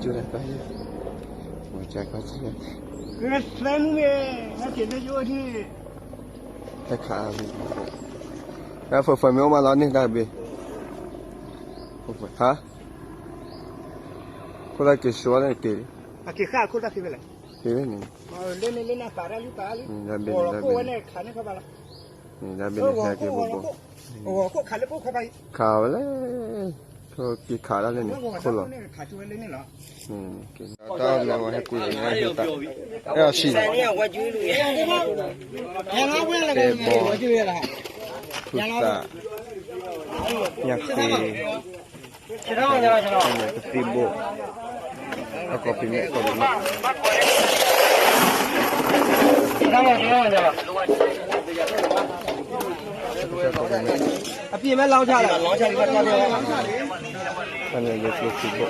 လၢကီၢ်ယဲၢ်, ဝဲကီၢ်ယဲၢ်, ကသဲမုၢ်မ့ၢ်, ဟဲက့ၤလၢယအိၣ်ဒ်, ဟဲခး, ဖဲဖဲမ့ၢ်အိၣ်မးလီၤန့ၣ်တၢ်ဘ့ၣ်, ဟါ, ခိၣ်တၢ်က့ၤဆိလၢက့ၤ, အက့ၤဃၣ်ခိၣ်တၢ်သ့ဝဲလဲၣ်, သ့ဝဲန့ၣ်, လၢန့ၣ်လၢနၢ်ပာ်တၢ်လံပာ်လံ, တၢ်ဘ့ၣ်န့ၣ်တၢ်ဘ့ၣ်န့ၣ်, တၢ်ဘ့ၣ်န့ၣ်ဟဲက့ၤဘိဘိ, ခးဝဲလဲၣ်, က့ၤခးတၢ်လၢန့ၣ်ခိၣ်လီၤ, တၢ်မၤဝဲဟဲကွံာ်န့ၣ်, အဲၣ်အီၤဆံး, တဲဘီ, ထူသး, ညၣ်ဃ့, ကသံၣ်ဘိ, အကိးပံၤမဲာ်ကိးပံၤမဲာ်, အပံၤမဲာ်လီၤ, န့ၣ်လၢကျိချံဘိ,